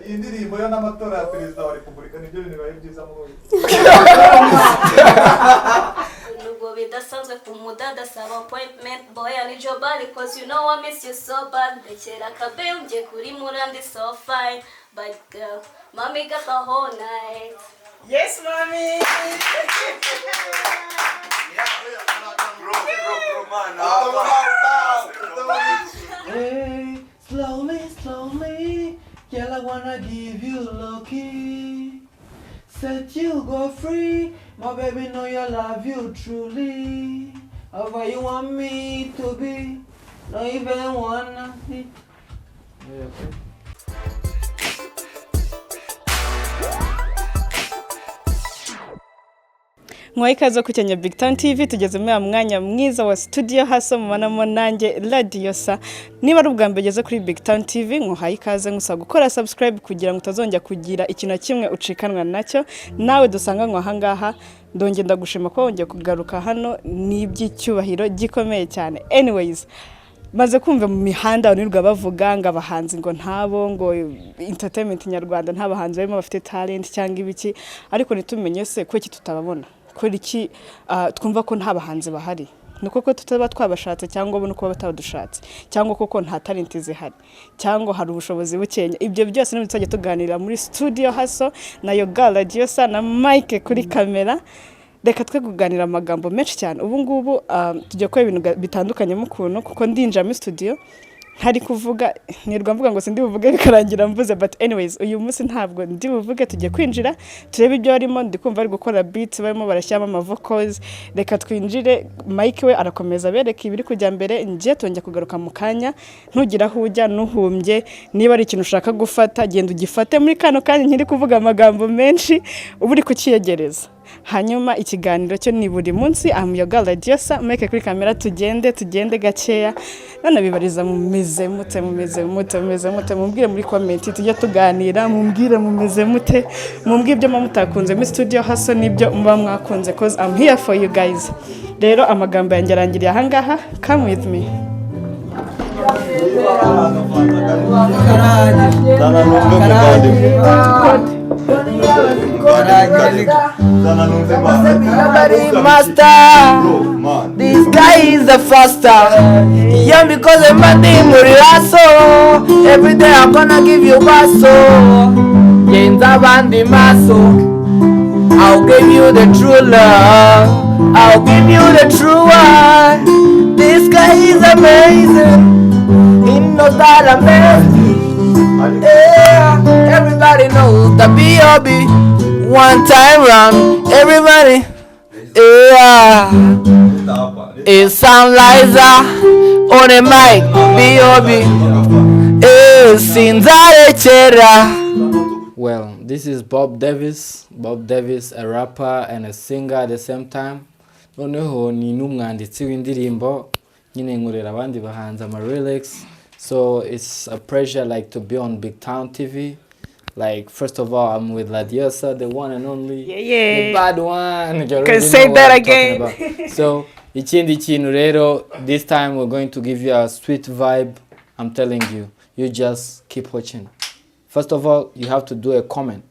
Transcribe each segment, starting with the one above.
Iyi ndirimbo yo n'amatora ya perezida wa repubulika nibyo bintu bibaye byiza muri uyu. Nubwo bidasanzwe ku mudada saba appointment, boy, I need your body, 'cause you know I miss you so bad. Ndekera akabe unjye kuri murandi, so fine, but girl, mommy got the whole night. Yes, mommy. Bro, bro, bro, man. Hey, slowly, slowly, girl, I wanna give you lucky. Set you go free, my baby know you love you truly. However you want me to be, not even wanna be. Yeah, okay. Mwaye ikaze ku Kenya Big Town TV. Tugeze muri wa mwanya mwiza wa Studio Hustle, mubanamo nanjye Radio Sa. Niba ari ubwa mbere ugeze kuri Big Town TV, nkuhaye ikaze, nkusaba gukora subscribe kugira ngo utazongera kugira ikintu na kimwe ucikanwa nacyo. Nawe dusanganywe aha ngaha, ndongera ndagushima ko wongeye kugaruka hano, ni iby'icyubahiro gikomeye cyane. Anyways, maze kumva mu mihanda abantu bavuga ngo abahanzi ngo ntabo, ngo entertainment nyarwanda nta bahanzi barimo bafite talent cyangwa ibiki, ariko ntitumenye se ko iki tutababona, kubera iki twumva ko nta bahanzi bahari? Ni koko tutaba twabashatse, cyangwa bo nuko batabadushatse, cyangwa koko nta talent zihari, cyangwa hari ubushobozi bukenya? Ibyo byose nibyo tuzajya tuganira muri Studio Hustle na Yoga Radiosa na Mike kuri kamera. Reka twe kuganira amagambo menshi cyane ubu ngubu, tujya gukora ibintu bitandukanye mu kuntu, kuko ndinjira muri studio ntari kuvuga, nirwa mvuga ngo sindi buvuge, bikarangira mvuze. But anyways, uyu munsi ntabwo ndi buvuge. Tujye kwinjira turebe ibyo barimo. Ndi kumva bari gukora beats, barimo barashyiramo ama vocals. Reka twinjire, Mike we arakomeza abereka ibiri kujya mbere, njye tongera kugaruka mu kanya. Ntugire aho ujya, ntuhumbye. Niba ari ikintu ushaka gufata, genda ugifate muri kano kanya nkiri kuvuga amagambo menshi, uba uri kukiyegereza. Hanyuma ikiganiro cyo ni buri munsi. Am Yoga Radiosa, Mike kuri kamera. Tugende, tugende gakeya. None bibariza, mumeze mute? Mumeze mute? Mumeze mute? Mumbwire muri comment, tujye tuganira. Mumbwire mumeze mute, mumbwire ibyo muba mutakunze muri Studio Hustle n'ibyo muba mwakunze, 'cause I'm here for you guys. Rero amagambo yanjye arangiriye ahangaha. Come with me. Zana numve, muvandimwe. Zana numve, man. Master. Bro, man. This guy is a faster. Yeah, because I'm a muri hustle. Every day I'm gonna give you hustle. Yenza abandi maso. I'll give you the true love. I'll give you the true one. This guy is amazing. He knows that I'm amazing. Yeah, everybody knows the B.O.B. One time round, everybody. Yeah. It's Sound Liza on the mic, B.O.B. Eh, sinzarekera. Well, this is Bob Davis. Bob Davis, a rapper and a singer at the same time. Noneho ni n'umwanditsi w'indirimbo nyine, nkorera abandi bahanzi ama lyrics. So it's a pleasure, like, to be on Big Town TV. Like, first of all, I'm with Ladiosa, the one and only, the bad one. You already Say know what that I'm talking again. About. So ikindi kintu rero, this time we're going to give you a sweet vibe. I'm telling you, you just keep watching. First of all, you have to do a comment,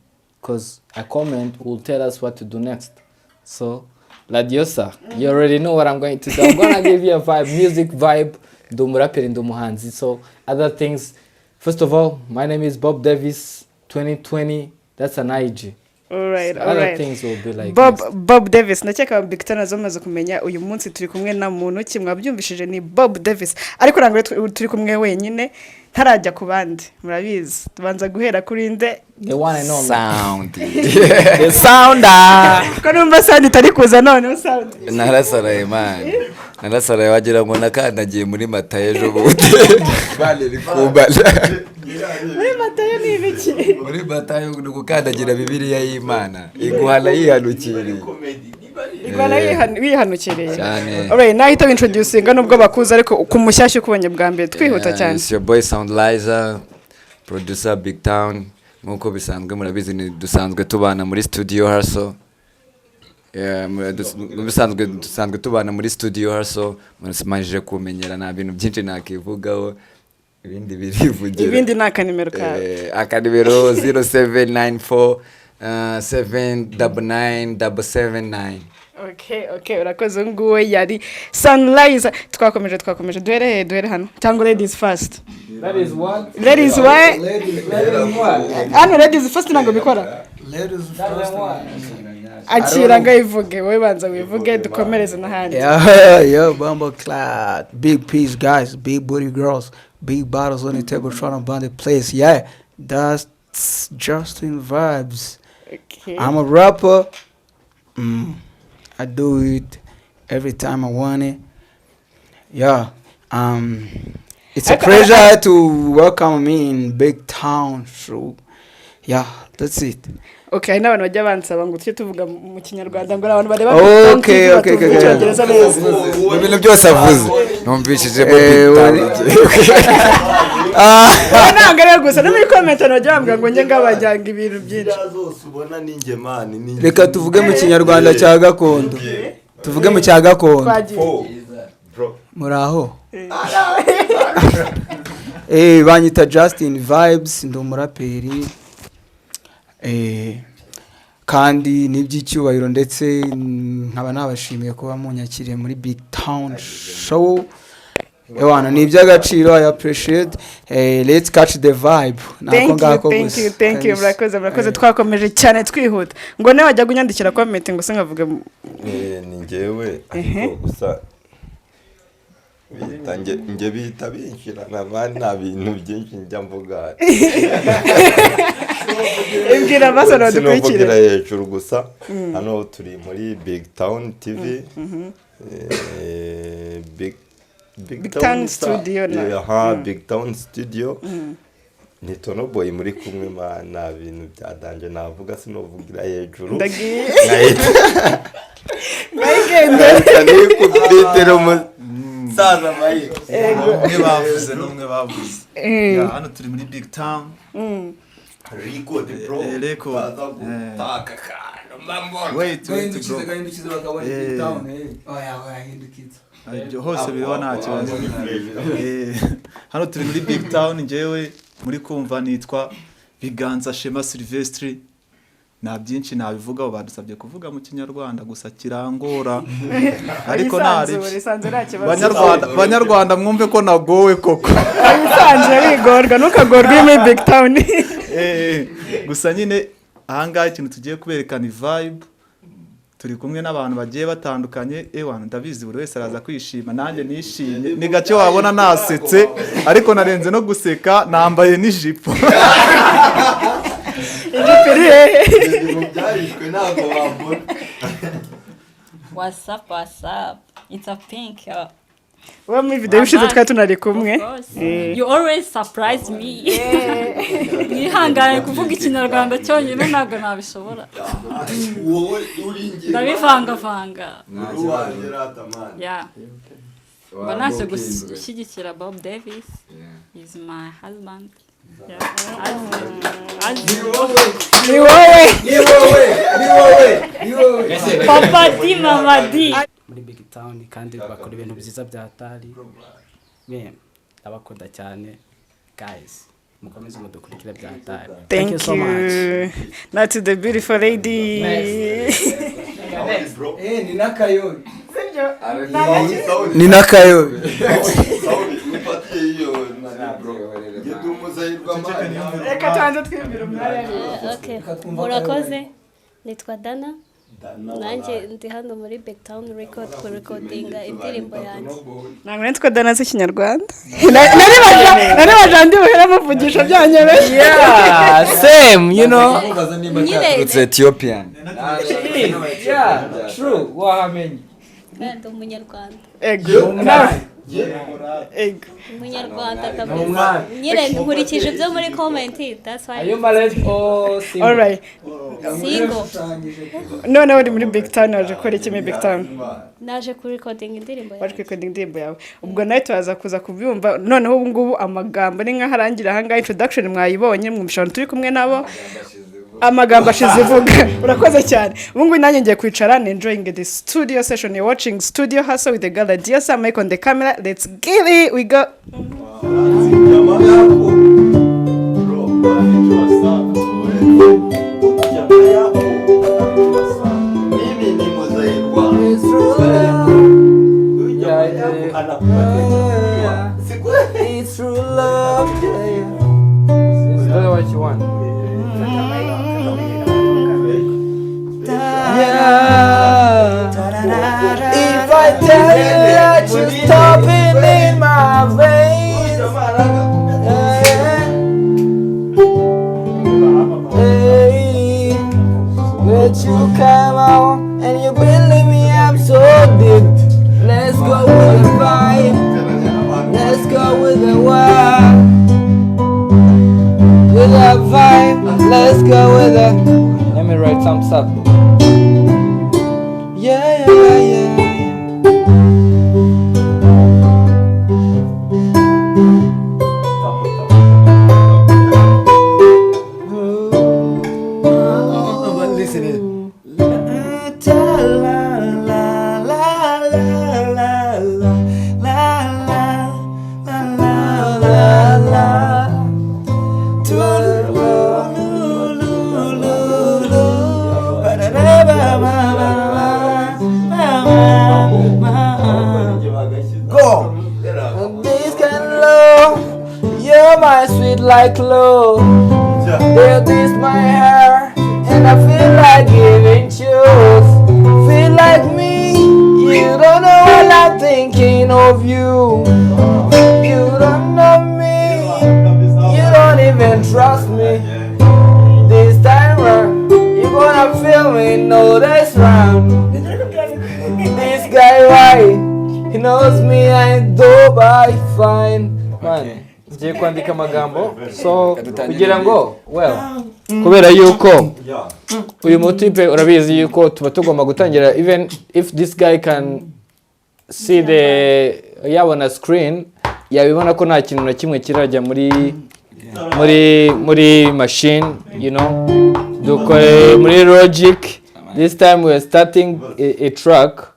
because a comment will tell us what to do next. So, Ladiosa, you already know what I'm going to do. I'm gonna give you a vibe, music vibe. Ndi umuraperi, ndi umuhanzi. So, other things. First of all, my name is Bob Davis, 2020. That's an IG. Alright, So other alright. things will be like Bob next. Bob Davis, ndakeka Big Town bamaze kumenya uyu munsi turi kumwe na muntu ki. Mwabyumvishije, ni Bob Davis, ariko ntabwo turi kumwe wenyine. Ntarajya ku bandi, murabizi tubanza guhera kuri nde? The one and only. Sound. The sounder. Ko numva sound itari kuza noneho, sound? Narasaraye, man, narasaraye, wagira ngo nakandagiye muri Matayo ejo bundi. Bane rikumbana. Muri Matayo ni ibiki? Muri Matayo ni ugukandagira Bibiliya y'Imana, iguhana yihanukiriye. Igwana wihanukiriye. Cyane. Alright, nahita wintroducinga nubwo bakuzi, ariko ku mushyashya ukubonye bwa mbere, twihuta cyane. It's your boy Sound Liza, producer Big Town. Nk'uko bisanzwe murabizi, ni dusanzwe tubana muri Studio Hustle. Yeah, bisanzwe dusanzwe tubana muri Studio Hustle, murasumajije kumenyera, nta bintu byinshi nakivugaho. Ibindi birivugira. Ibindi ni akanimero kawe. Akanimero 0794 799 779. Okay, urakoze. Nguwo yari Sunrise. Twakomeje, duhere he? Duhere hano cyangwa ladies first? That is what? Ladies why? Ladies what? Hano ladies first ntabwo bikora. Akira ngo ayivuge, wowe banza wivuge, dukomereze n'ahandi. Yeah, yo, Bumble Cloud. Big peace, guys. Big booty girls. Big bottles on the table trying to burn the place. Yeah, that's Justin Vibes. Okay. I'm a rapper. I do it every time I want it. Yeah. It's a pleasure to welcome me in Big Town Show. Yeah, that's it. Okay, hari n'abantu bajya bansaba ngo tujye tuvuga mu Kinyarwanda, ngo abantu bareba Okay. Icyongereza neza. Mu bintu byose avuze numvishije mo Eh, Big Town. Wowe ntabwo ariwe gusa, no muri comment abantu bajya bambwira ngo njye ngabajyanga ibintu byinshi. Zose ubona ni njye, man, ni njye. Reka tuvuge mu Kinyarwanda cya gakondo. Tuvuge mu cya gakondo. Twagiye. Oh, bro. Muraho. Banyita Justin Vibes, ndi umuraperi. Kandi ni iby'icyubahiro ndetse nkaba nabashimiye kuba munyakiriye muri Big Town Show. Ewana, ni iby'agaciro, I appreciate. Let's catch the vibe. Nako Thank you. ngako Thank gusa. you, thank you. Kabisa. Murakoze, murakoze. Twakomeje cyane twihuta, ngo nawe wajya unyandikira comment ngo se nkavuga. Ni njyewe, ariko gusa bita nge bita binshirana, man, nta bintu byinshi njya mvuga. Ibwira amaso Sinovugira badukurikire. hejuru gusa. Hano turi muri Big Town TV, Big Big Town Studio. Aha, Big Town Studio. Ni Tono Boy muri kumwe, man, nta bintu bya danger navuga, sinovugira hejuru. Ndagiye. Nkahita Mwayigendere. Nkahita nikubitira umusaza Mike. Umwe bavuze n'umwe bavuze. Yeah, hano turi muri Big Town. Record, bro. Record. Baza gutaka akantu mbambona. Wait, wait, bro. Ibyo hose biriho, nta kibazo. Hano turi muri Big Town. Njyewe muri kumva nitwa Biganza Shema Silvestre. Nta byinshi nabivugaho, badusabye kuvuga mu Kinyarwanda gusa kirangora, ariko Wisanzure, ntari isanzure, nta kibazo. Banyarwanda, Banyarwanda, mwumve ko nagowe koko. Wisanzure, wigorwa, ntukagorwe uri muri Big Town. Gusa nyine ahangaha ikintu tugiye kuberekana vibe, turi kumwe n'abantu bagiye batandukanye. Ewana, ndabizi buri wese araza kwishima, nanjye nishimye. Ni gake wabona nasetse, ariko narenze no guseka, nambaye n'ijipo. Ijipo iri hehe? Mu byarishwe ntabwo wambona. What's up, what's up? It's a pink. Wowe muri video ushize twari tunari kumwe. Of course. You always surprise me. Mwihangane, kuvuga Ikinyarwanda cyonyine ntabwo nabishobora. Wowe uri njye. Ndabivangavanga. Uri uwanjye rata, man. Yeah. Mba naje gushyigikira Bob Davis. He's my husband. Yeah. Ni wowe. Ni wowe, ni wowe, ni wowe. Papa D, Mama D. Muri Big Town kandi bakora ibintu byiza bya tari mwe, ndabakunda cyane guys, mukomeze mudukurikire bya tari. Thank You so much. you. Now to the beautiful lady. Ni n'akayobe. Sibyo? Ni n'akayobe. Nifatiye iyo nani, bro. Njye ndi umuzahirwa, man. Reka tubanze twibwira umwanya ari. Okay. Murakoze. Nitwa Dana. Nanjye ndi hano muri Big Town Record kurekodinga indirimbo yanjye. Ntabwo nari Dana z'Ikinyarwanda. Nari ndi buhere muvugisha byanyoroshye. Yeah, same, you know. Nyine It's Ethiopian. Yeah, true. Wahamenye. Ndi Umunyarwanda. Ego. Nawe. Ego. Umunyarwanda kabisa. Nyine nkurikije ibyo muri comment. That's why. Are you married or single? All right. Single. Noneho uri muri Big Town, waje gukora iki muri Big Town? Naje kurekodinga indirimbo Waje yanjye. kwikodinga indirimbo yawe. Ubwo nawe turaza kuza kubyumva. Noneho ubu ngubu amagambo ni nk'aho arangira ahangaha. Introduction mwayibonye, mwumvisha abantu turi kumwe nabo. Amagambo ashize ivuga. Urakoze cyane. Ubu ngubu nanjye ngiye kwicara and enjoying the studio session. You're watching Studio Hustle with the girl Diosa, Mike on the camera. Let's get it. We go. Mimi ni mzairwa. It's true love, yeah. Is that what you want? Yeah. If I tell you that you're stopping in my veins, yeah. Hey, that you come out and you believe me, I'm so deep. Let's go with the vibe. Let's go with the vibe. With the vibe. Let's go with the. Let me write some stuff. Yeah. Listen. La la la la la la la la la la. Tu lu lu lu lu. Ba da da ba ba ba ba ba ba. Go. This kind of love, you're my sweet like love. This my hair, and I feel like giving chills. Feel like me, you don't know what I'm thinking of you. You don't know me, you don't even trust me. This time round, you gonna feel me, no this round. This guy right, he knows me, I ain't dope, I fine. Man, ngiye kwandika amagambo so kugira ngo, well, kubera yuko uyu mutipe urabizi yuko tuba tugomba gutangira, even if this guy can see the, yabona screen, yabibona ko nta kintu na kimwe kirajya muri machine, dukore muri Logic. This time we are starting a track,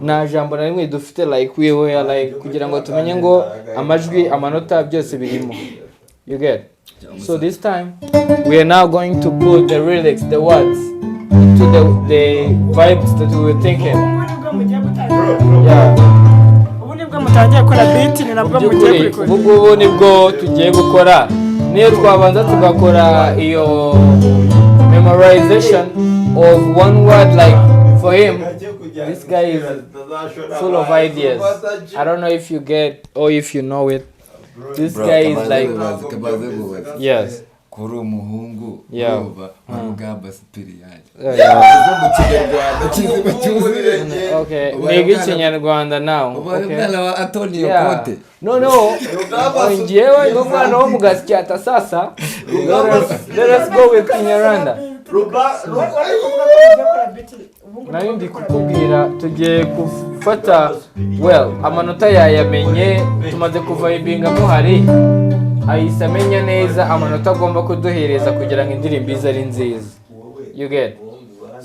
nta jambo na rimwe dufite, like we were like kugira ngo tumenye ngo amajwi, amanota, byose birimo, you get? So this time we are now going to put the lyrics, the words into the vibes that we were thinking. Ubu nibwo mugiye gutangira. Yeah. Ubu nibwo mutangiye gukora beat, ni nabwo mugiye By'ukuri kubikora. Ubu ngubu nibwo tugiye gukora. Niyo twabanza tugakora iyo memorization of one word, like for him, this guy is full of ideas. I don't know if you get or if you know it, this Bro, guy is kabanze like kubaza, kabanze kubaza. Yes. Kuri umuhungu Yeah. urumva wa Rugamba Sipiriyani Yeah. mu Kinyarwanda kizima cyuzuye. Okay. Ubaye Niga Ikinyarwanda now. Ubaye Okay. umwana wa Antonio Yeah. Conte. No, njyewe ni umwana wo mu Gasyata. Sasa let us go with Kinyarwanda. Wari kuvuga ko mugiye gukora beat ubu ngubu. Nari ndi kukubwira tugiye gufata, well, amanota yayamenye, tumaze kuvibinga muhari, ahise amenya neza amanota agomba kuduhereza kugira ngo indirimbo ize ari nziza, you get?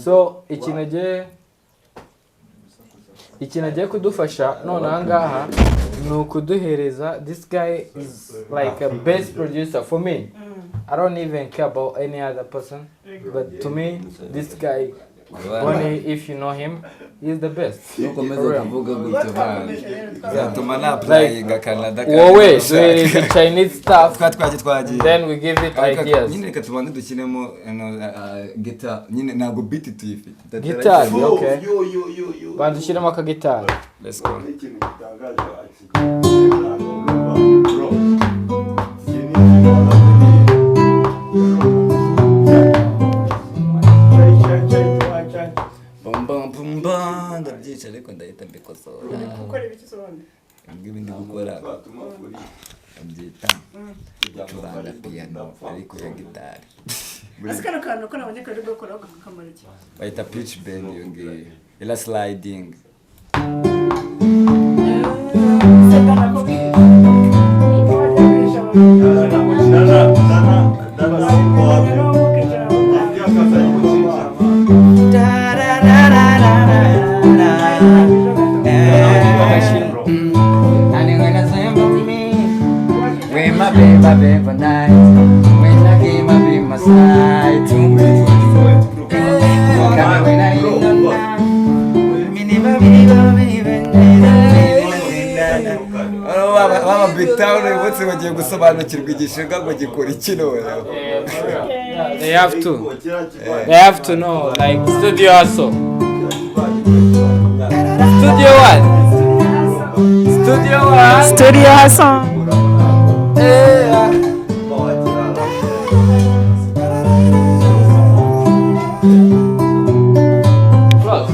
So ikintu agiye kudufasha none aha ngaha ni ukuduhereza. This guy is like a best producer for me. I don't even care about any other person, but to me this guy, Bonnie, if you know him, he's the best. Nukomeza For real. kuvuga gutyo bana bizatuma na-applyinga Canada. Wowe duhereze Chinese stuff, Twa twagiye twagiye. Then we give it ideas. Nyine reka tubanze dushyiremo guitar nyine, ntabwo beat tuyifite. Guitar, okay, banza ushyiremo akagitari. Let's go. Ikintu gitangaje bro, iki ni ikintu. Bum bum bum bum, ndabyica ariko ndahita mbikosora. Gukora ibiki usobanura? Ngibi ndi gukora babyita gucuranga piano ariko ya gitari. Ese kano kantu ko nabonye kari gukora kakamara iki? Bayita pitch bend iyo ngiyo, ila sliding. Senda nakubwiye. Wajya kwisha. Da da da da da da da. And you're gonna sing with me, with my baby. love every night. When I came up in my side to me. Come when I in the night. Baba Big Town uyu munsi bagiye gusobanukirwa igishinga ngo gikora iki noneho. They have to. They have to know, like studio hustle. Studio what? Studio what? Studio Hustle. Yeah. Close.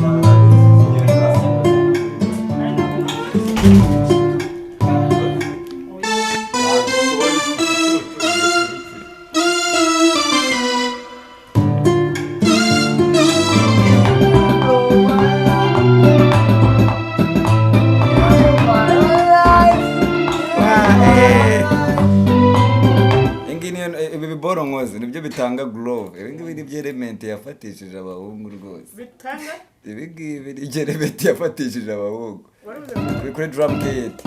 Iyi niyo ibi biboro nkoze nibyo bitanga glove. Ibi ngibi nibyo Element yafatishije abahungu rwose. Bitanga? Ibi ngibi nibyo Element yafatishije abahungu. Kuri drum kit.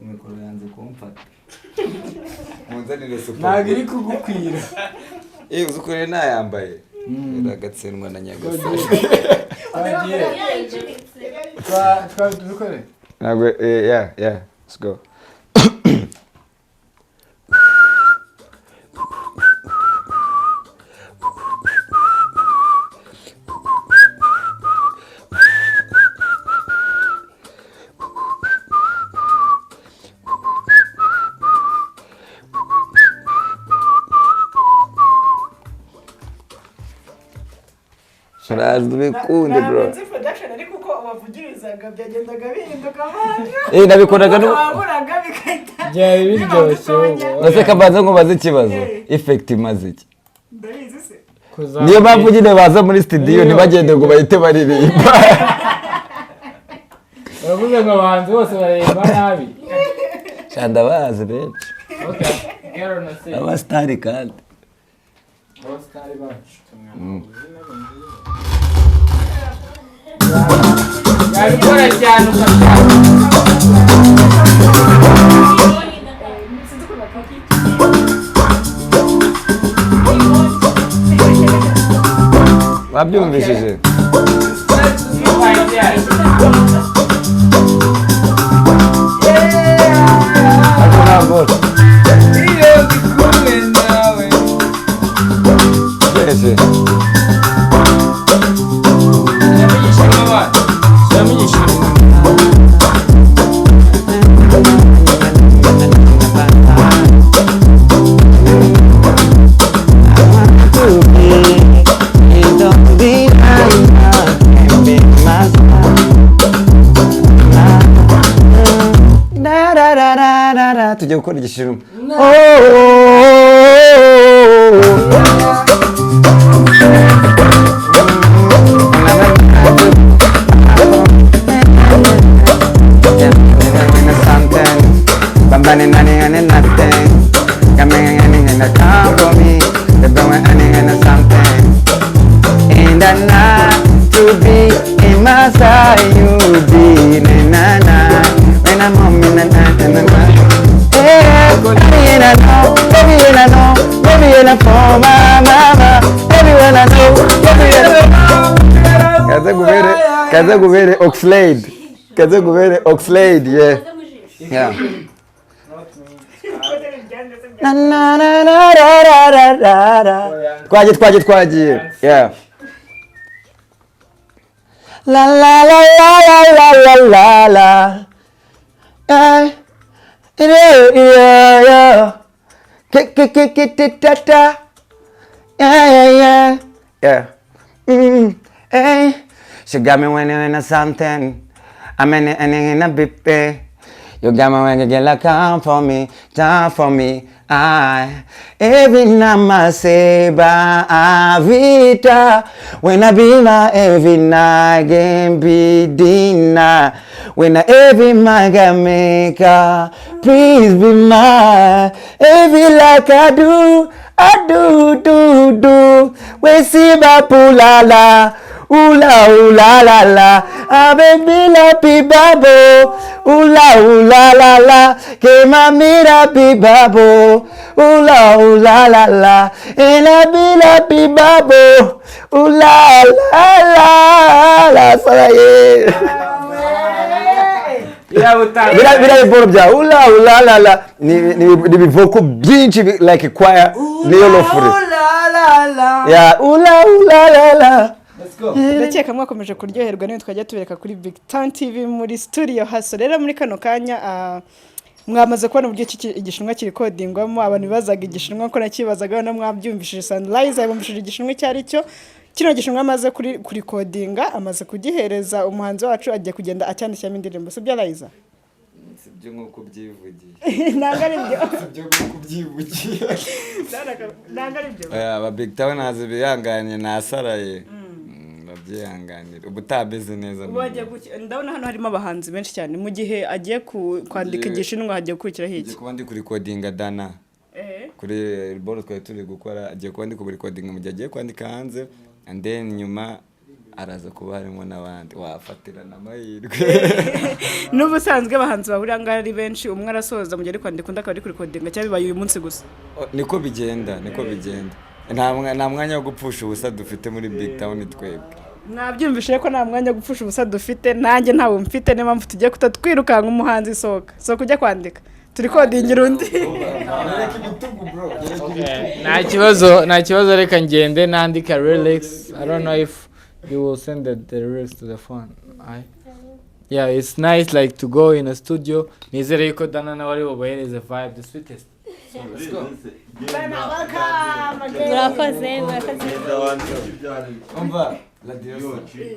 Mikoro yanze kumfata. Munzanire super. Ntabwo iri kugukwira. Uzi uko rero nayambaye. Iragatsindwa na Nyagasani. Twagiye. Tubikore. Ntabwo yeah, let's go. Uraza ubikunde bro. Nzi production ariko uko wavugirizaga byagendaga bihinduka amajwi. Nabikoraga no waburaga bigahita. Byari biryoshye ubu. Ese kabanza ngo baze ikibazo. Effect imaze iki? Ndabizi se. Niyo mpamvu nyine baza muri studio ntibagende ngo bahite baririmba. Uravuze ngo abahanzi bose baririmba nabi. Sha ndabazi benshi. Okay, get on the stage. Abasitari kandi. Abasitari bacu. Yabikora cyane ukabyara. Wabyumvishije? Ariko ntabwo. Iyo ndi kumwe nawe. Byese. Shyiramo igishinwa. Tujya gukora igishinwa. And I like to be in my side, you be na na na. When I'm home, na na na na na. Yeah, baby and I know, baby and I know, baby and I for my mama, baby when I know, baby and I know. Kaze gubere Oxlade, kaze gubere Oxlade, yeah. Na na na na ra ra ra ra ra. Twagiye, twagiye, twagiye, yeah. La la la la la la la la la. Eh, yeah, yeah, yeah. K k k k t ta ta. Yeah, yeah, yeah, yeah. Hey. She got me when in a something. I'm in a big. You got me when you get like come for me, down for me. I every night I say bye vita. When I be my every night can be dinner. When I every man can make a, please be mine. Every like I do do do. We see ba pulala. Ula ula la la, a baby la pi babo. Ula ula la la, que mami la pi babo. Ula ula la la, and I be la pi babo. Ula la la la, saraye. Biriya biboro bya ula ula la la ni ibivoko byinshi like a choir, niyo lofure. Yeah, ula ula la la. Ndakeka mwakomeje kuryoherwa n'ibintu twajya tubereka kuri Big Town TV muri studio Hustle. Rero muri kano kanya mwamaze kubona uburyo iki igishinwa kirikodingwamo. Abantu bibazaga igishinwa ko nakibazaga, no mwabyumvishije Sunrise yabumvishije igishinwa icyo ari cyo. Kino gishinwa amaze kuri kurikodinga, amaze kugihereza umuhanzi wacu, agiye kugenda acyandikiramo indirimbo. Sibyo, Liza? Sibyo nk'uko ubyivugiye. Ntabwo ari byo. Sibyo nk'uko ubyivugiye. Ntabwo ari byo. Oya, aba Big Town ntazi bihanganye, nasaraye. Babyihanganira ubutaha ameze neza. Ubu agiye ndabona hano harimo abahanzi benshi cyane. Mu gihe agiye kwandika igishinwa, hagiye gukurikiraho iki? Ngiye kuba ndi kurikodinga Dana kuri boro twari turi gukora. Agiye kuba ndi kubirikodinga mu gihe agiye kwandika hanze, and then nyuma araza kuba harimo n'abandi wafatirana amahirwe. N'ubusanzwe abahanzi bahurira ngaha ari benshi, umwe arasoza mu gihe ari kwandika, undi akaba ari kurikodinga, cyangwa bibaye uyu munsi gusa? Oh, niko bigenda, niko bigenda. Nta mwanya wo gupfusha ubusa dufite muri Big Town twebwe. Mwabyumvise ko nta mwanya wo gupfusha ubusa dufite. Nanjye ntawo mfite, niyo mpamvu tugiye kutatwirukanka. Umuhanzi, sohoka, sohoka ujya kwandika, turi kodingira undi. Nta kibazo, nta kibazo, reka ngende nandika lyrics. I don't know if you will send the lyrics to the phone. Yeah, it's nice like to go in a studio. Nizere yuko Dana nawe ari bubahereze vibe the sweetest, so let's go. Murakoze, murakoze. Umva radiyo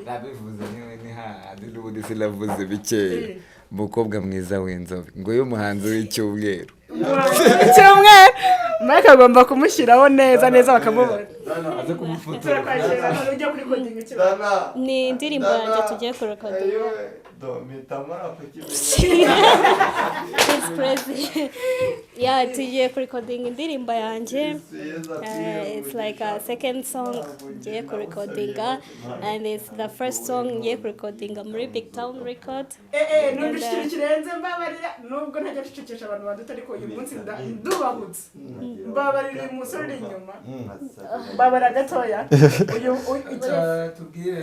nabivuze, niwe ni hahandi n'ubundi sinavuze bikeya. Umukobwa mwiza w'inzobe ngo uyu muhanzi w'icyumweru. Cyumweru Mike agomba kumushyiraho neza neza bakamubona. Aze kumufotora. Turakwakira, ujya kuri kodinga ikibazo. Ni indirimbo yanjye tugiye kurekodinga. It's crazy. Yeah, tugiye kurekodinga indirimbo yanjye. It's like a second song ngiye kurekodinga and it's the first song ngiye kurekodinga muri Big Town Record. Numva ikintu kirenze. Mbabarira, nubwo ntajya ncecekesha abantu banduta, ariko uyu munsi ndubahutse. Mbabarira, uyu musore uri inyuma, mbabarira gatoya. Uyu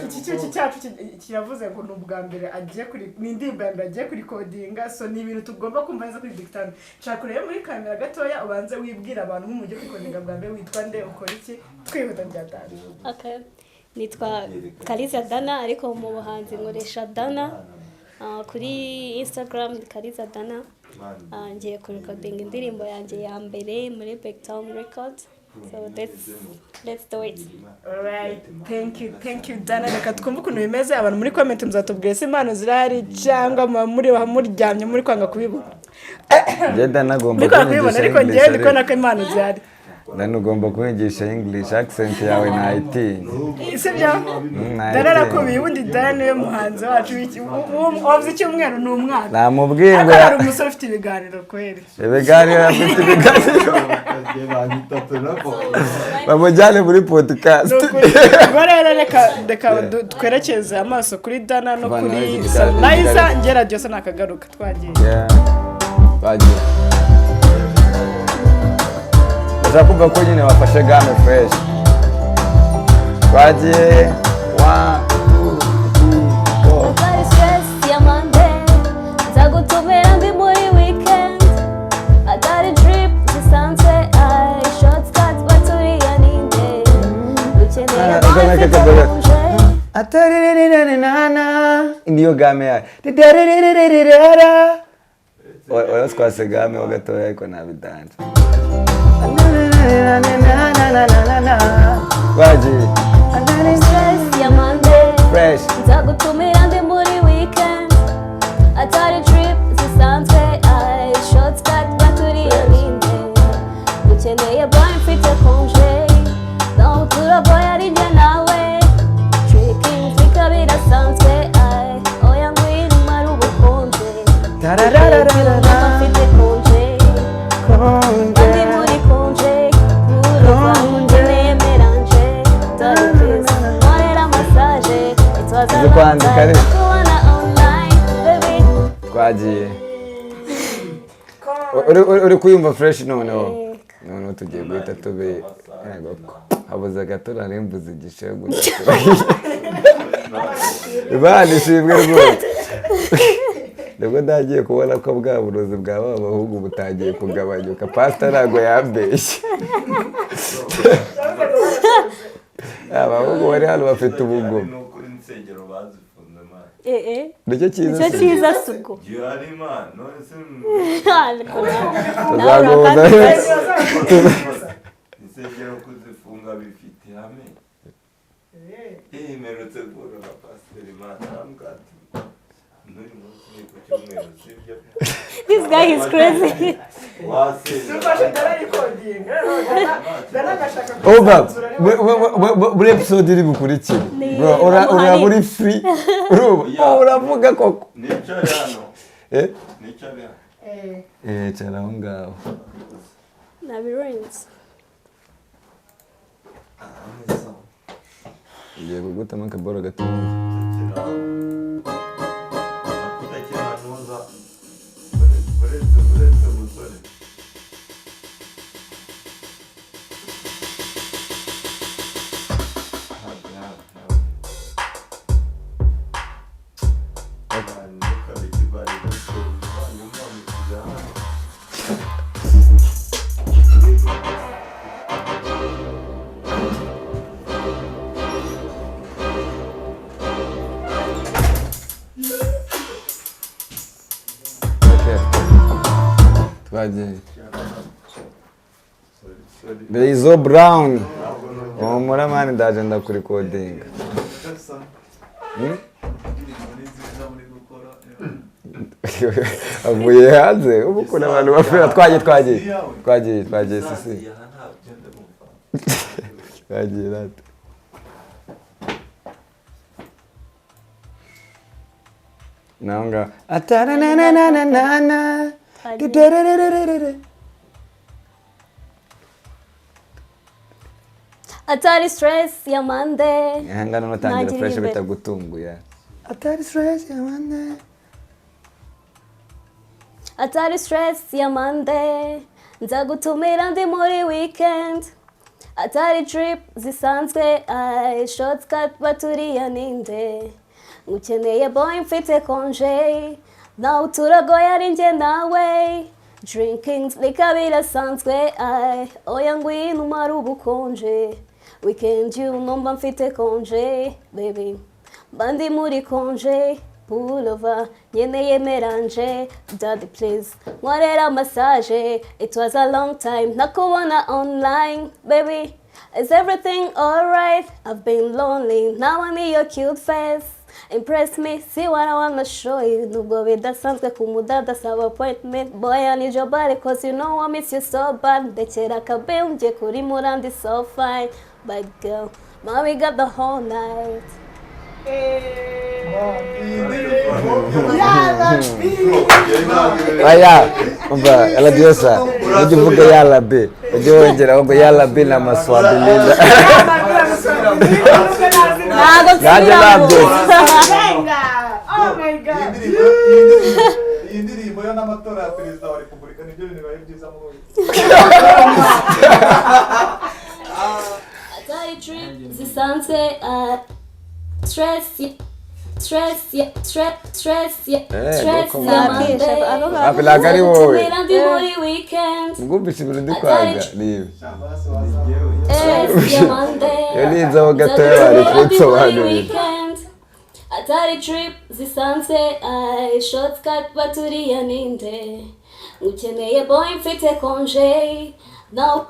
iki cyuki cyacu kiravuze ngo ni ubwa mbere agiye kuri, ni indirimbo ya mbere agiye kurikodinga, so ni ibintu tugomba kumva neza kuri Big Town. Nshaka urebe muri kamera gatoya, ubanze wibwira abantu nk'umuntu ugiye kurikodinga bwa mbere. Witwa nde, ukora iki? Twihuta byatanje. Okay. Nitwa Kaliza Dana, ariko mu buhanzi nkoresha Dana. Kuri Instagram ni Kaliza Dana. Ngiye kurekodinga indirimbo yanjye ya mbere muri Big Town Record. So let's do it. Alright, thank you, thank you Dana. Reka twumve ukuntu bimeze. Abantu muri comment muzatubwira ese impano zirahari cyangwa muba muri muryamye muri kwanga kubibona. Njye Dana agomba Muri kwanga kubibona, kunyigisha ariko English. njyewe ndi kubona ko impano zihari. Dana, ugomba kunyigisha English, accent yawe ntayitinya. Sibyo? Dana arakubiye. Ubundi Dana niwe muhanzi wacu wavuze icyumweru, ni umwana. Namubwiye ngo Ariko hari umusore ufite ibiganiro kweri. Ibiganiro, afite ibiganiro, bamujyane muri podcast. Ni ukuri. Ubwo rero reka twerekeze amaso kuri Dana no Bana, kuri ibiganiro. Liza. Njye radiyo se nakagaruka, twagiye. Yeah. Bagiye. Ndashaka kumva ko nyine wafashe game fresh. Twagiye, one, two, three, four. Nzagutumira ndi muri weekend. Atari drip zisanzwe, ay shortcuts baturiya ninde. Ukeneye boy mfite congé. Atariririrana niyo game yayo. Titaririririra. Oya, twase game ho gatoya, ariko nabidanje. Bagiye. Stress ya Monday. Fresh. Nzagutumira ndi muri weekend. Atari trip zisanzwe, ay shortcut baturiye ninde. Ukeneye boy mfite congé. Naho utura boy ari njye nawe. Tricking fika birasanzwe, ay oya ngwino umare ubukonje. Tararararara. Mama mfite congé. Ndi muri congé. Urumva nkeneye mélange. Dore please, nkorera massage. It was a Uzi long kwandika time ariko. kubona online, baby. Twagiye. Uri kuyumva fresh noneho? Noneho tugiye guhita tube, yego ko habuze gato, nari mbuze igishegu. Imana ishimwe rwose, nibwo ntagiye kubona ko bwa burozi bwa ba bahungu butangiye kugabanyuka. Pasita ntabwo yambeshye, abahungu bari hano bafite ubugome. Ni ukuri, insengero bazifunze, man. Eh eh. Nicyo cyiza. Nicyo cyiza si ubwo. Gihari, man, none se Tuzaguhuza. Insengero kuzifunga bifite ihame. Mperutse guhura na pasiteri, man, arambwira ati n'uyu munsi ni ku cyumweru, sibyo? This guy is crazy. Wasenze. Oba muri episode iri bukurikire, bro, uraba uri free. Urumva? Yeah. Uravuga koko. Nicare hano? Eh. Nicare hano? Eh, cara aho ngaho. Nabirenze. Ngiye kugutamo akaboro gato. Kudakiranuza uretse musore. Okay. Twagiye. Reizo Brown. Humura man, ndaje ndakurikodinga. Hmm? Avuye hanze ubu ukuntu abantu bafura. Twagiye, twagiye, twagiye, twagiye, sisi twagiye rata. Naho ngaho ataranananana tutererererere. Atari stress ya Monday. Ihangane, unatangira Ntagira fresh imbere. bitagutunguye. Atari stress yamande. Atari stress ya Monday. Nzagutumira ndi muri weekend. Atari trip zisanzwe, ay shortcut baturiya ninde. Ngukeneye boy mfite congé. Nawe turagoye ari njye nawe. Drinking liquor birasanzwe, ay oya ngwino umare ubukonje. Weekend you numva mfite congé, baby. Mba ndi muri congé, pullover, nkeneye mélange, daddy please, nkorera massage, it was a long time, nakubona online, baby. Is everything alright? I've been lonely, now I need your cute face. Impress me, see what I wanna show you. Nubwo bidasanzwe ku mudada saba appointment. Boy, I need your body cause you know I miss you so bad. Ndekera akabe njye kuri murandi so fine. But girl, mommy got the whole night. Aya, umva radiosa, ujye uvuga yala be, ujye wongeraho ngo yala be na maswabilila. Ntabwo Nanjye nsubiramo. nabyutse. Oh my God. Iyi ndirimbo yo n'amatora ya perezida wa repubulika nibyo bintu bibaye byiza muri uyu. Atari trip zisanzwe, stress. Stress ya stress stress ya Eh, stress go ya come on. Monday. Ntabwo ari wowe. Nzagutumira ndi muri weekend. Mwumvise ibintu ndi kwanga ni ibi. Stress ya Monday. Iyo ninzaho gatoya bari Nzagutumira ndi muri kunsobanurira. weekend. Atari trip zisanzwe, ay shortcut baturiya ninde. Ngukeneye boy mfite konje. Now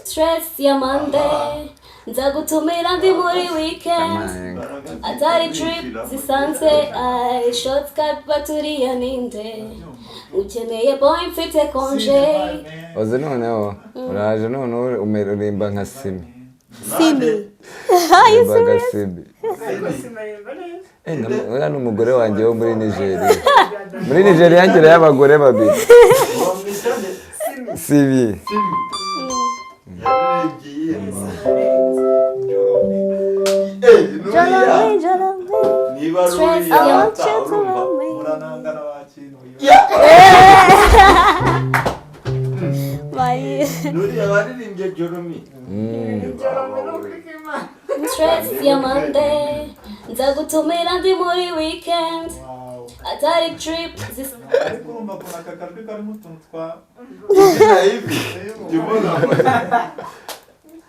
stress ya Monday. Nzagutumira ndi muri weekend. Atari trip zisanzwe, ay shortcut baturiya ninde. Ngukeneye boy mfite konje. Uzi noneho uraje noneho uririmba nka Simi. Simi. Uririmba nka Simi. Uriya ni umugore wanjye wo muri Nigeria. Muri Nigeria ngerayo abagore babiri. Simi. Niba ari Stress uriya ya urumva. Muranangana wakintu. Nuriya waririmbye Joromi. Stress ya Monday. Nzagutumira ndi muri weekend. Atari trip zis Ariko urumva ukuntu aka kajwi karimo utuntu twa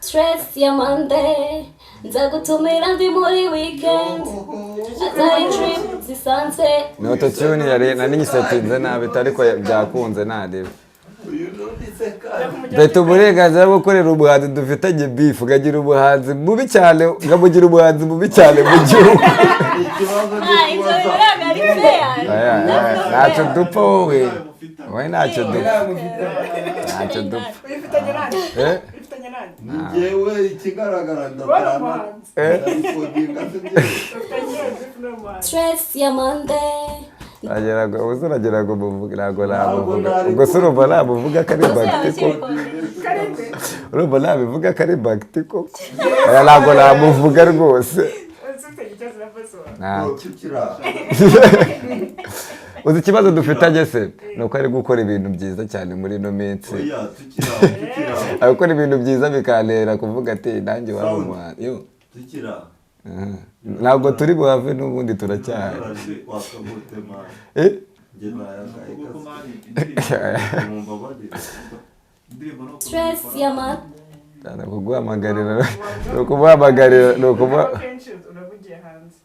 Stress ya Monday. Nzagutumira ndi muri weekend. Atari trip zisanzwe. Ni autotune yari nari nyisetinze nabi ariko byakunze nareba. Mfite uburenganzira bwo gukorera umuhanzi dufitanye beef, nkagira umuhanzi mubi cyane, nkamugira umuhanzi mubi cyane mu gihugu. Ah, ibyo ntabwo ari fair. Aya, aya, ntacyo dupfa wowe. Wowe ntacyo dupfa. Ntacyo dupfa. Eh? Njyewe ikigaragara ndatana. Ndabikodinga se njyewe. Stress ya Monday. Wagira ngo ubu se uragira ngo muvuge, ntabwo namuvuga. Ubwo se urumva namuvuga ko ari bagiti koko? Urumva nabivuga ko ari bagiti koko? Oya, ntabwo namuvuga rwose. Ntacyo. Uzi ikibazo dufitanye se? Ni uko ari gukora ibintu byiza cyane muri ino minsi. Oya, tukiri aho, tukiri aho. Ari gukora ibintu byiza bikantera kuvuga ati nanjye waba umuhanzi. Yo. Tukiri aho. Aha. Ntabwo turi buhave n'ubundi turacyahari. Wakamutema. Eh? Njye nayagaye kasi. Numva barira. Stress ya Monday. Cyane kuguhamagarira, ni ukumuhamagarira, ni ukumuha. Kenshi urabugiye hanze.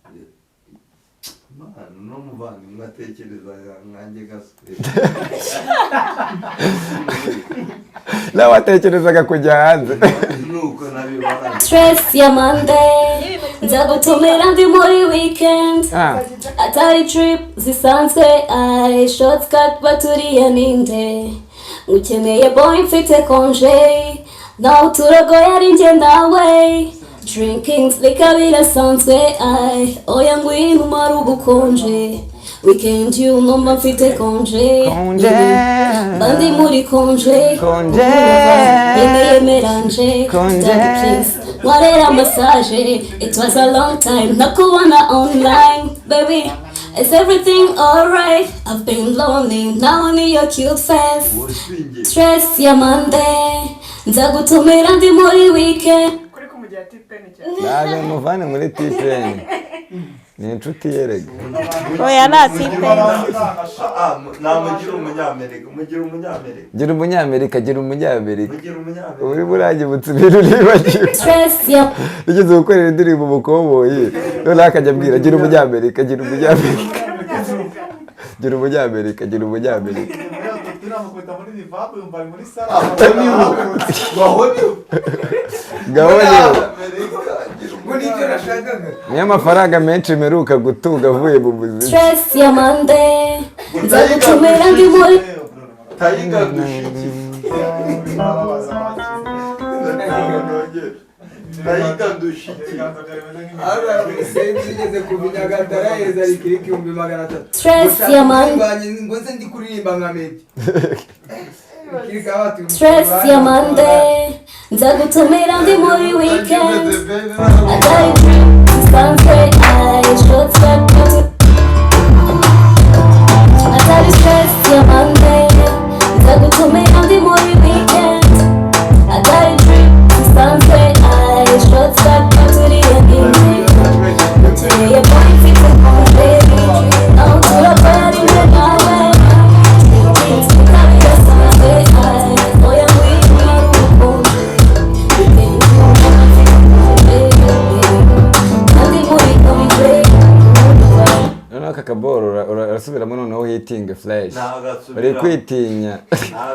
Mana, no muvandimwe atekereza nkanjye gaswe. Nawe watekerezaga kujya hanze. Nuko nabibona. Stress ya Monday. Nzagutumira ndi muri weekend. Ah. Atari trip zisanzwe, ay shortcut baturiya ninde. Ngukeneye boy mfite konje. Nawe turagoye ari njye nawe. Drinking liquor birasanzwe, ay oya ngwino umare ubukonje. Weekend you know mba mfite konje. Konje. Mba ndi muri konje. Konje. Nkeneye melange. Konje. Daddy please nkorera massage. It was a long time nakubona online baby. Is everything alright? I've been lonely, now I need your cute face. Stress ya Monday, nzagutumira ndi muri weekend. Kuri kumugira tipeni cyane. Naje muvane muri TPN. Ni inshuti yerega. Oya nta tipe. Namugira umunyamerika, mugira umunyamerika. Gira umunyamerika, gira umunyamerika. Mugira umunyamerika. Uri burangibutse ibintu nibagiwe. Stress ya Nigeze gukorera indirimbo umukoboyi. Noneho akajya ambwira gira umunyamerika, gira umunyamerika. Gira umunyamerika, gira umunyamerika. Tunamukubita muri Liverpool yumva ari muri sala. Ngaho rero. Ngo nicyo nashakaga. Niyo amafaranga menshi mperuka gutunga avuye mu muziki. Stress ya Monday, nzagutumira ndi muri Tayiga dushiki. Tayiga dushiki. Senzi igeze kuva i Nyagatare yaheze ari kiri 300,000. Stress ya Monday. Ngo nze ndi kuririmba nka Meddy. Stress ya Monday, nzagutumira ndi muri weekend. Atari trip zisanzwe, ay shortcut Atari stress ya Monday, nzagutumira ndi muri weekend. Atari trip zisanzwe, ay shortcut baturiye ninde. Ngukeneye Noneho uhitinge fresh. Ntagasubiramo. Uri kwitinya.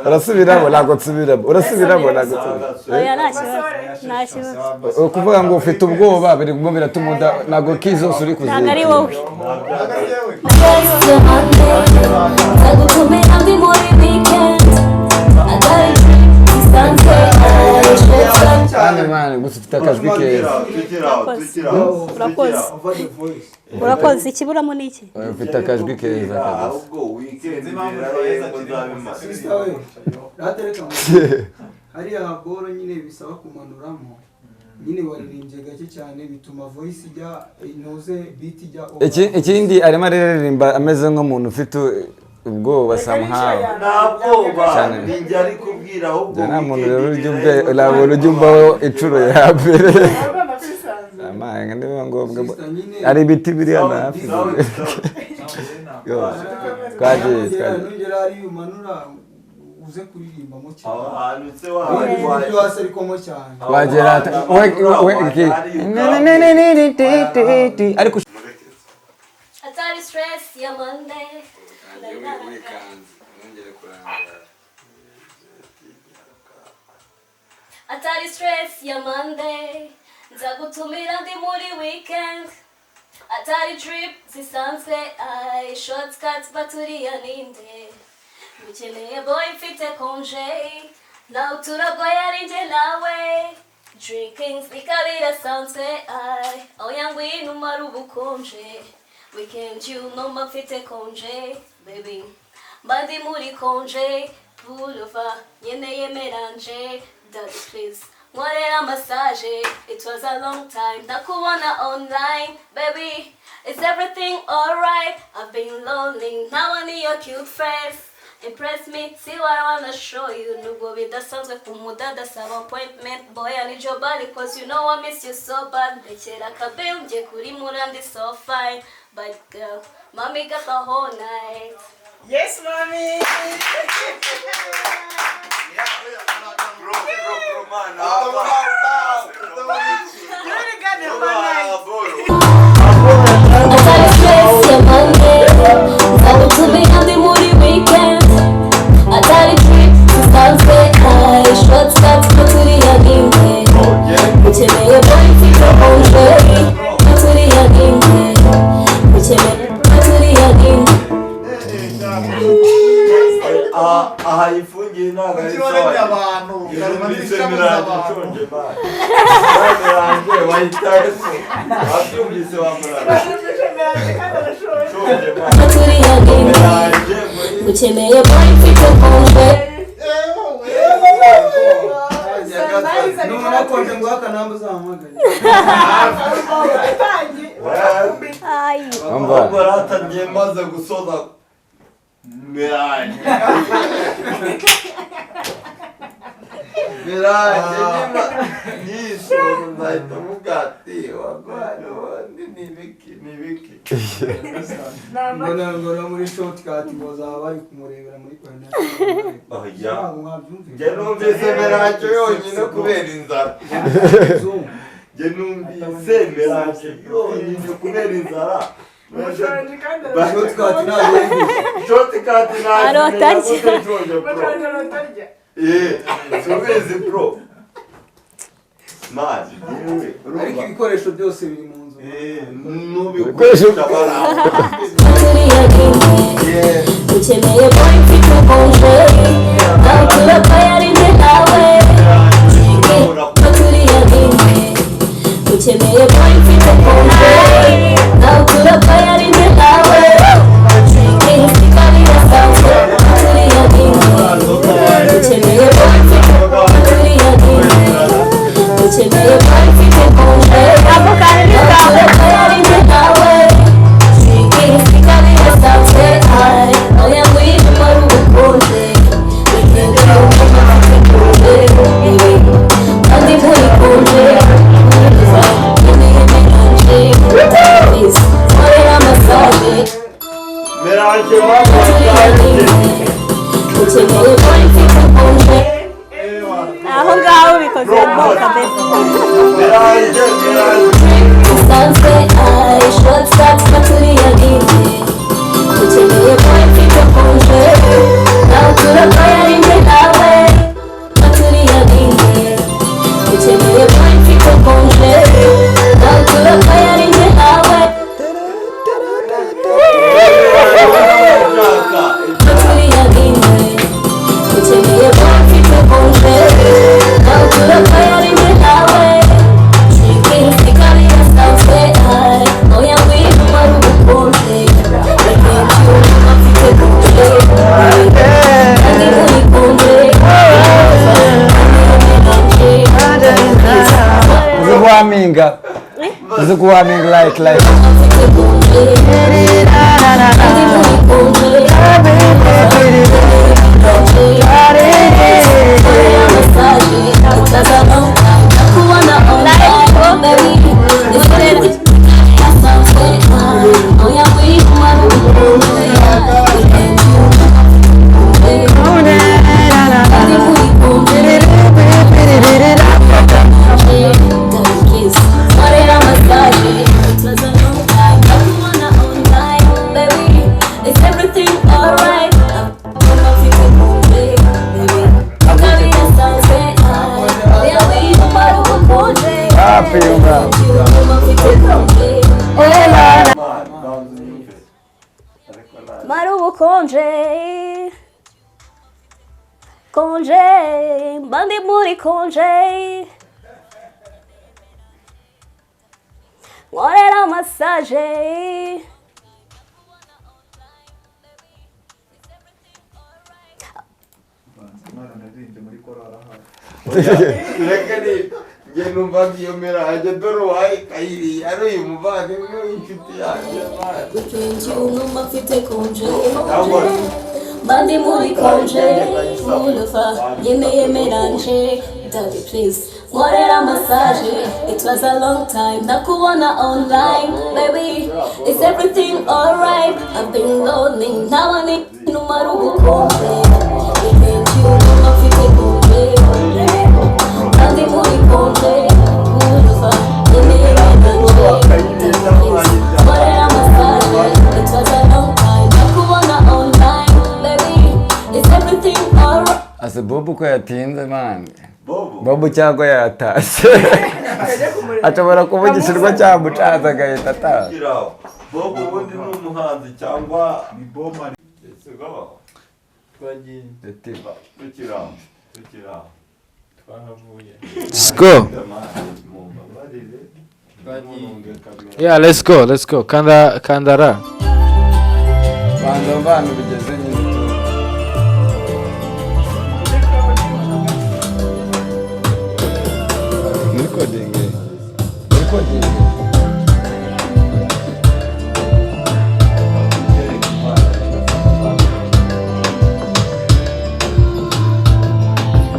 Urasubiramo, ntabwo nsubiramo. Urasubiramo, ntabwo nsubiramo. Oya, nta kibazo, nta kibazo. Ukuvuga ngo ufite ubwoba birimo biratuma ntabwo ki zose uri kuzitinda. Ntabwo ari wowe. Nzagutumira ndi muri weekend atari zisanzwe. Kandi man, gusa ufite akajwi keza. Urakoze, urakoze. Ikiburamo ni iki? Ufite akajwi keza kabisa. Ahubwo weekend rero nzabimara. Sister we, ratereka hariya haboro nyine bisaba kumanuramo nyine, waririmbye gake cyane bituma voice ijya inoze, beat ijya over. Ikindi arimo araririmba ameze nk'umuntu ufite ubwoba somehow. Nta bwoba. Cyane. Ninjye ari kubwira ahubwo. Nta muntu rero ujya nta muntu ujya umvaho inshuro ya mbere. Amanga niba ngombwa hari ibiti biri hano hafi. Yo, twagiye twagiye. Nugera hariya umanura uze kuririmbamo cyane. Aho hantu se Uririmba ibyo hasi ariko mo cyane. Wagera we we iki ariko Atari stress ya Monday. Atari stress ya Monday, nzagutumira ndi muri weekend atari trip zisanzwe, ay shortcuts baturiya ninde ngukeneye boy, mfite konje nawe turagoye ari njye nawe, drinking bikaba birasanzwe, ay oya ngwino umare ubukonje weekend, you know mba mfite konje baby, mba ndi muri konje pulova nkeneye mélange, daddy please nkorera massage. It was a long time ndakubona online baby, is everything alright? I've been lonely, now I need your cute face, impress me, see what I wanna show you. Nubwo bidasanzwe ku mudada saba appointment boy, I need your body cause you know I miss you so bad. Ndekera akabe njye kuri murandi, so fine but girl, mommy got the whole night. Yes, mommy. You really got the whole night. Atari stress ya Monday, nzagutumira ndi muri weekend atari trip zisanzwe, ay shortcuts baturiya ninde ukeneye boy, mfite konje baturiya ninde ukeneye baturiya ninde. Aha ifungiye ntabwo ari Ukibaremye sawa. abantu, ukarema Yumvise n'ishamu miranje z'abantu. nshonje man. Miranje wahitaye so. Wabyumvise wa murara. Nshonje man. Baturiya ninde Miranje muri ukeneye boy, mfite konje. Numara konje ngo akanamba uzahamagare. Ay. Umva. Ahubwo ratangiye maze gusoza miranje. Miranje niba nisoza nzahita mvuga ati wagwana ubundi ni ibiki ni ibiki. Mbona muri shortcut bazaba bari kumurebera muri corner. Oya. Ntabwo mwabyumvise. Njye numvise miranje yonyine kubera inzara. Njye numvise miranje yonyine kubera inzara. Umushonji kandi Shortcut ntabwo yumvise. Shortcut ntabwo Arotarya. nshonje bro. Umushonji arotarya. Eh, subizi bro. Man, yewe Ariko urumva. ibikoresho byose biri mu nzu. Eh, nubikoresha bara. Baturiya ninde ukeneye boy, mfite konje nawe turagoye ari njye nawe, baturiya ninde ukeneye boy, mfite konje nawe turagoye ari njye nawe, drinking bikaba birasanzwe, baturiya ninde ukeneye boy, mfite baturiya ninde ukeneye boy, mfite konje nawe turagoye ari njye nawe, drinking bikaba birasanzwe, ay oya ngwino umare ubukonje weekend, you know mfite konje baby, kandi muri konje nkeneye mélange, please nkorera. Kuwaminga. Uzi kuwaminga like. Marubukonje konje bandi muri konje nkorera massage. Reka ni njye numva nkiyomera hajya dore uwaye kayiri ari uyu muvandimwe w'inshuti yanjye. Bandi muri konje Mulefa yemeye mélange. Daddy please nkorera massage. It was a long time nakubona online baby. Is everything alright? I've been lonely now I need numara ubukonje. Bandi muri konje Mulefa yemeye mélange. Nkorera massage. It was a long time nakubona online baby. Is everything alright? Ase Bobo ko yatinze man. Bobo cyangwa yatashye. Ashobora kuvugisha cyamucaza agahita ataha. Bobo ubundi ni umuhanzi cyangwa ni Bobo. Let's go. Twagiye. Tukiraho. Tukiraho. Twahavuye. Let's go. Yeah, let's go. Let's go. Kanda kandara. Banza mvana bigeze nyine. Recording. Recording.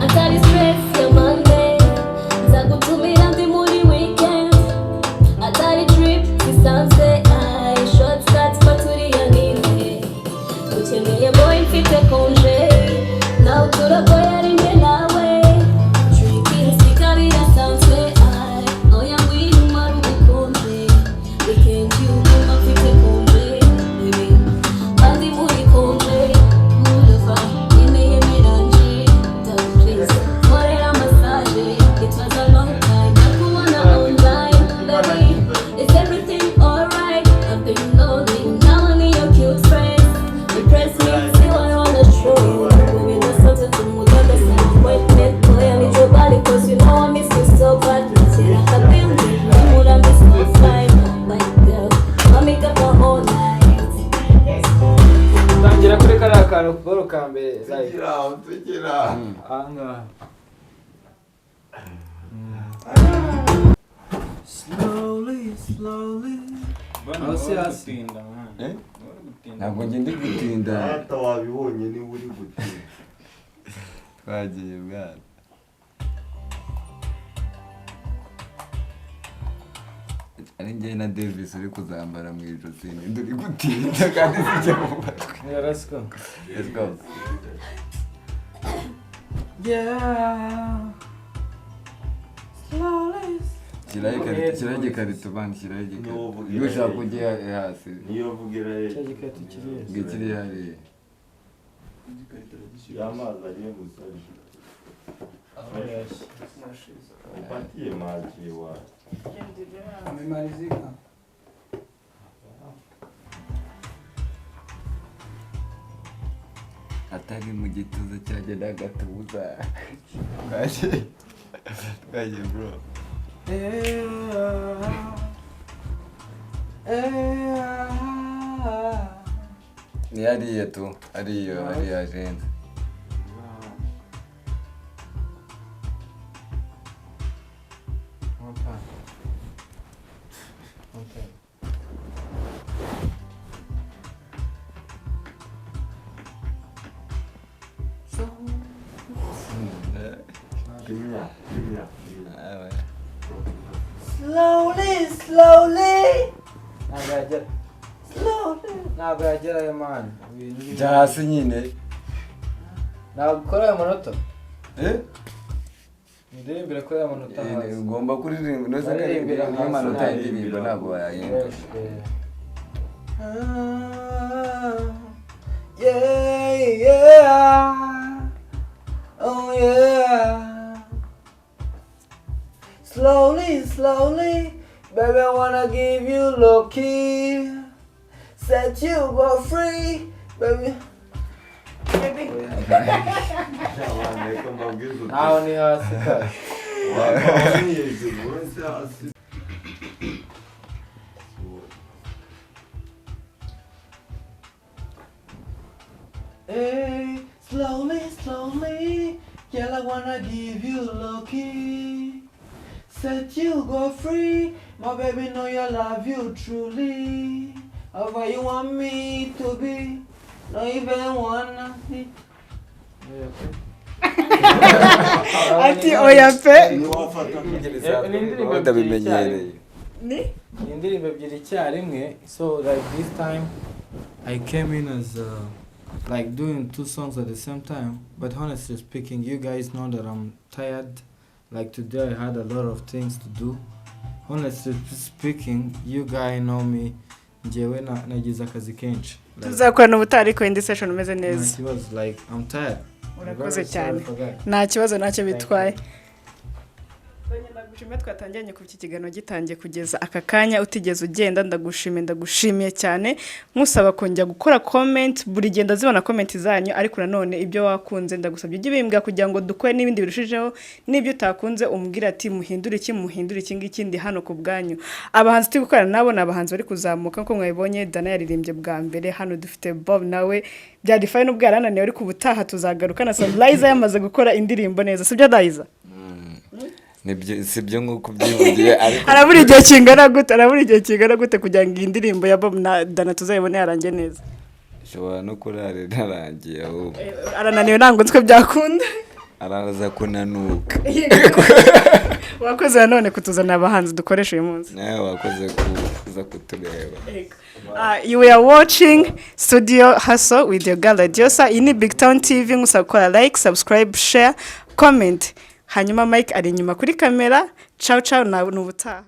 Atari stress ya Monday nzagutumira ndi muri weekend. Atari trip zisanzwe ai shortcuts paturiya ninde ukeneye boy mfite konje nawe turaboy ari njye nawe. Drinking sika birasanzwe ai oya ngwino umare ubukonje. Weekend yuma mfite konje baby. Bandi muri konje Mulefa yemeye mélange. Daddy please nkorera massage. It was a long time nakubona online baby. Is everything alright? I've been lonely now I need your cute friends. Impress me, see what I wanna show you. Baby, there's something to move on the side. Appointment, boy, I need your body 'cause you know I miss you so bad. Nakira kabimbi, nimura miss no fine. But girl, mommy got my whole night. Tangira kuri kariya kantu boro ka mbere. Tukiraho, tukiraho. Ahangaha. Slowly, slowly. Hasi hasi. Ntabwo njye ndi gutinda. Data wabibonye niba uri gutinda. Twagiye bwana. Ari njye na Davis uri kuzambara mu ijosi ninde uri gutinda kandi zijya mu matwi. Yeah, let's go. Let's go. Yeah. Slowly. Shyiraho ikarito, shyiraho igikarito bandi, shyiraho igikarito. Iyo ushaka ujye hasi. Niyo vugira he. Cya gikarito kiri hasi. Ngo kiri hariya. Y'amazi agiye gusa. Upatie maji wa. Amemalizika. Atari mu gituza cyanjye n'agatuza. Twagiye. Twagiye bro. Ni hariya tu, hariya hariya agenda. Slowly, slowly. Ntabwo yagera. Slowly. Ntabwo yagerayo man. Jya hasi nyine. Ntabwo ukora ayo manota. Ndirimbira kuri ayo manota hasi. Ugomba kuririmba nose Aririmbira hasi. amanota y'indirimbo ntabwo wayahindura. Yeah, yeah. Oh yeah. Slowly, slowly, baby, I wanna give you low key. Set you go free, baby. Baby. Ntaho ni hasi kazi. Hey, slowly, slowly, girl, I wanna give you low key. Set you go free, my baby, know you love you truly. However you want me to be, not even wanna be. Ati oya pe. Ndabimenyereye. Ni? Ni indirimbo ebyiri icyarimwe. So like this time I came in as like doing two songs at the same time, but honestly speaking, you guys know that I'm tired. Like today I had a lot of things to do. Honestly speaking, you guys know me. Njyewe nagize akazi kenshi. Like, Tuzakorana ubutaha ariko indi session umeze neza. nta kibazo, like I'm tired. I'm Urakoze very sorry cyane. for that. Nta kibazo ntacyo bitwaye. Ndagushimiye twatangiranye kuva iki kiganiro gitangiye kugeza aka kanya utigeze ugenda, ndagushimiye, ndagushimiye cyane, nkusaba kongera gukora comment buri gihe, ndazibona comment zanyu, ariko nanone ibyo wakunze ndagusabye ujye ubimbwira kugira ngo dukore n'ibindi birushijeho, n'ibyo utakunze umbwire ati muhindure iki, muhindure iki ngiki, ndi hano ku bwanyu. Abahanzi turi gukorana nabo ni abahanzi bari kuzamuka nk'uko mwabibonye, Dana yaririmbye bwa mbere hano, dufite Bob nawe byari fine ubwo yarananiwe, ariko ubutaha tuzagaruka na Liza yamaze gukora indirimbo neza, sibyo Liza? Nibyo, sibyo nk'uko ubyivugiye ariko. Arabura igihe kingana gute, arabura igihe kingana gute kugira ngo iyi ndirimbo ya Bob na Dana tuzayibone yarangiye neza? Ishobora no kurara inarangiye ahubwo. Arananiwe, ntabwo nzi ko byakunda. Araza kunanuka. Wakoze nanone kutuzanira abahanzi dukoresha uyu munsi. Nawe wakoze kuza kutureba. You are watching Studio Hustle with your girl Adiosa. Iyi ni Big Town TV, nkusaba gukora like, subscribe, share, comment. Hanyuma Mike ari inyuma kuri kamera. Ciao ciao, na n'ubutaha.